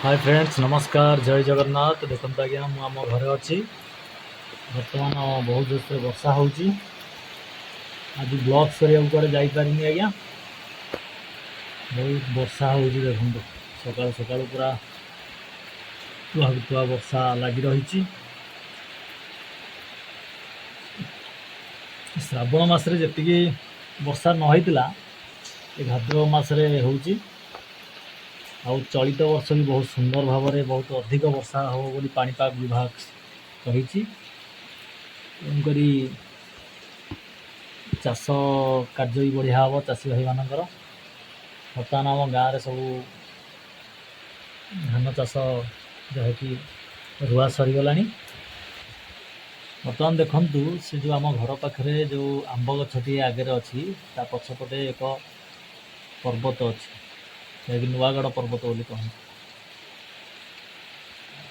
ହାଏ friends, ନମସ୍କାର, ଜୟ ଜଗନ୍ନାଥ। ଦେଖନ୍ତୁ ଆଜ୍ଞା, ମୁଁ ଆମ ଘରେ ଅଛି। ବର୍ତ୍ତମାନ ବହୁତ ଜୋରସରେ ବର୍ଷା ହେଉଛି। ଆଜି ବ୍ଲଗ୍ସ କରିବାକୁ କୁଆଡ଼େ ଯାଇପାରିନି ଆଜ୍ଞା। ବହୁତ ବର୍ଷା ହେଉଛି। ଦେଖନ୍ତୁ, ସକାଳୁ ସକାଳୁ ପୁରା ତୁହାକୁ ତୁହା ବର୍ଷା ଲାଗି ରହିଛି। ଶ୍ରାବଣ ମାସରେ ଯେତିକି ବର୍ଷା ନ ହେଇଥିଲା, ଏ ଭାଦ୍ରବ ମାସରେ ହେଉଛି। ଆଉ ଚଳିତ ବର୍ଷ ବି ବହୁତ ସୁନ୍ଦର ଭାବରେ ବହୁତ ଅଧିକ ବର୍ଷା ହେବ ବୋଲି ପାଣିପାଗ ବିଭାଗ କହିଛି। ତେଣୁକରି ଚାଷ କାର୍ଯ୍ୟ ବି ବଢ଼ିଆ ହେବ ଚାଷୀ ଭାଇମାନଙ୍କର। ବର୍ତ୍ତମାନ ଆମ ଗାଁରେ ସବୁ ଧାନ ଚାଷ ଯାହାକି ରୁଆ ସରିଗଲାଣି। ବର୍ତ୍ତମାନ ଦେଖନ୍ତୁ, ସେ ଯେଉଁ ଆମ ଘର ପାଖରେ ଯେଉଁ ଆମ୍ବ ଗଛଟିଏ ଆଗରେ ଅଛି, ତା ପଛପଟେ ଏକ ପର୍ବତ ଅଛି, ଯାହାକି ନୂଆଗଡ଼ ପର୍ବତ ବୋଲି କହନ୍ତି।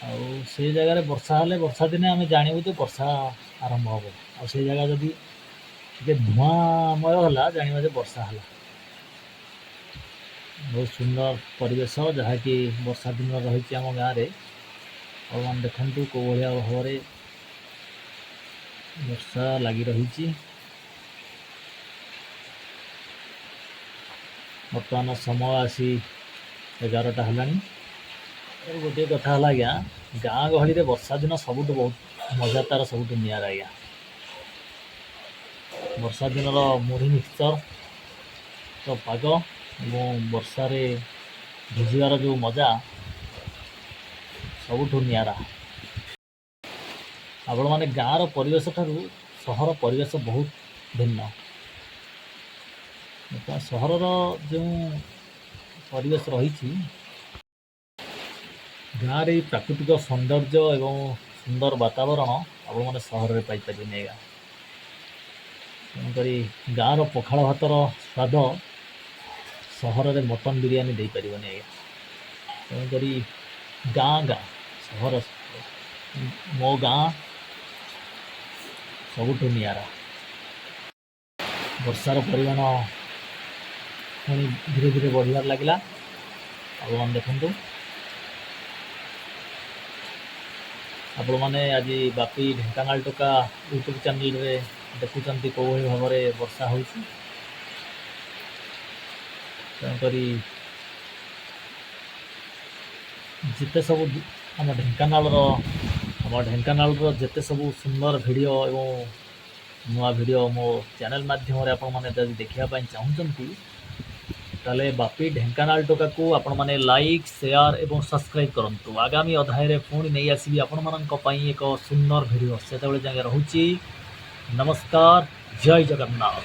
ଆଉ ସେଇ ଜାଗାରେ ବର୍ଷା ହେଲେ, ବର୍ଷା ଦିନେ ଆମେ ଜାଣିବୁ ଯେ ବର୍ଷା ଆରମ୍ଭ ହେବ। ଆଉ ସେଇ ଜାଗା ଯଦି ଟିକେ ଧୂଆଁମୟ ହେଲା, ଜାଣିବା ଯେ ବର୍ଷା ହେଲା। ବହୁତ ସୁନ୍ଦର ପରିବେଶ ଯାହାକି ବର୍ଷା ଦିନ ରହିଛି ଆମ ଗାଁରେ। ଆପଣମାନେ ଦେଖନ୍ତୁ, କେଉଁ ଭଳିଆ ଭାବରେ ବର୍ଷା ଲାଗି ରହିଛି। ବର୍ତ୍ତମାନ ସମୟ ଆସି 11ଟା ହେଲାଣି। ଗୋଟିଏ କଥା ହେଲା ଆଜ୍ଞା, ଗାଁ ଗହଳିରେ ବର୍ଷା ଦିନ ସବୁଠୁ ବହୁତ ମଜା, ତାର ସବୁଠୁ ନିଆରା ଆଜ୍ଞା। ବର୍ଷା ଦିନର ମୁଢ଼ି ମିକ୍ସଚର ତ ପାଗ ଏବଂ ବର୍ଷାରେ ଭିଜିବାର ଯେଉଁ ମଜା, ସବୁଠୁ ନିଆରା। ଆପଣମାନେ, ଗାଁର ପରିବେଶ ଠାରୁ ସହର ପରିବେଶ ବହୁତ ଭିନ୍ନ। ବର୍ତ୍ତମାନ ସହରର ଯେଉଁ ପରିବେଶ ରହିଛି, ଗାଁରେ ଏଇ ପ୍ରାକୃତିକ ସୌନ୍ଦର୍ଯ୍ୟ ଏବଂ ସୁନ୍ଦର ବାତାବରଣ ଆପଣମାନେ ସହରରେ ପାଇପାରିବେନି ଆଜ୍ଞା। ତେଣୁକରି ଗାଁର ପଖାଳ ଭାତର ସ୍ୱାଦ ସହରରେ ମଟନ୍ ବିରିୟାନୀ ଦେଇପାରିବନି ଆଜ୍ଞା। ତେଣୁକରି ଗାଁ ଗାଁ, ସହର, ମୋ ଗାଁ ସବୁଠୁ ନିଆରା। ବର୍ଷାର ପରିମାଣ ପୁଣି ଧୀରେ ଧୀରେ ବଢ଼ିବାରେ ଲାଗିଲା। ଆପଣମାନେ ଦେଖନ୍ତୁ। ଆପଣମାନେ ଆଜି ବାପି ଢେଙ୍କାନାଳ ଟୋକା ୟୁଟ୍ୟୁବ୍ ଚ୍ୟାନେଲରେ ଦେଖୁଛନ୍ତି କେଉଁଭଳି ଭାବରେ ବର୍ଷା ହେଉଛି। ତେଣୁକରି ଯେତେ ସବୁ ଆମ ଢେଙ୍କାନାଳର ଯେତେ ସବୁ ସୁନ୍ଦର ଭିଡ଼ିଓ ଏବଂ ନୂଆ ଭିଡ଼ିଓ ମୋ ଚ୍ୟାନେଲ ମାଧ୍ୟମରେ ଆପଣମାନେ ଯଦି ଦେଖିବା ପାଇଁ ଚାହୁଁଛନ୍ତି, ତାହେଲେ ବାପି ଢେଙ୍କାନାଳ ଟୋକାକୁ ଆପଣମାନେ ଲାଇକ୍, ସେୟାର ଏବଂ ସବସ୍କ୍ରାଇବ୍ କରନ୍ତୁ। ଆଗାମୀ ଅଧ୍ୟାୟରେ ପୁଣି ନେଇ ଆସିବି ଆପଣମାନଙ୍କ ପାଇଁ ଏକ ସୁନ୍ଦର ଭିଡ଼ିଓ। ସେତେବେଳେ ଯାଏଁ ରହୁଛି। ନମସ୍କାର, ଜୟ ଜଗନ୍ନାଥ।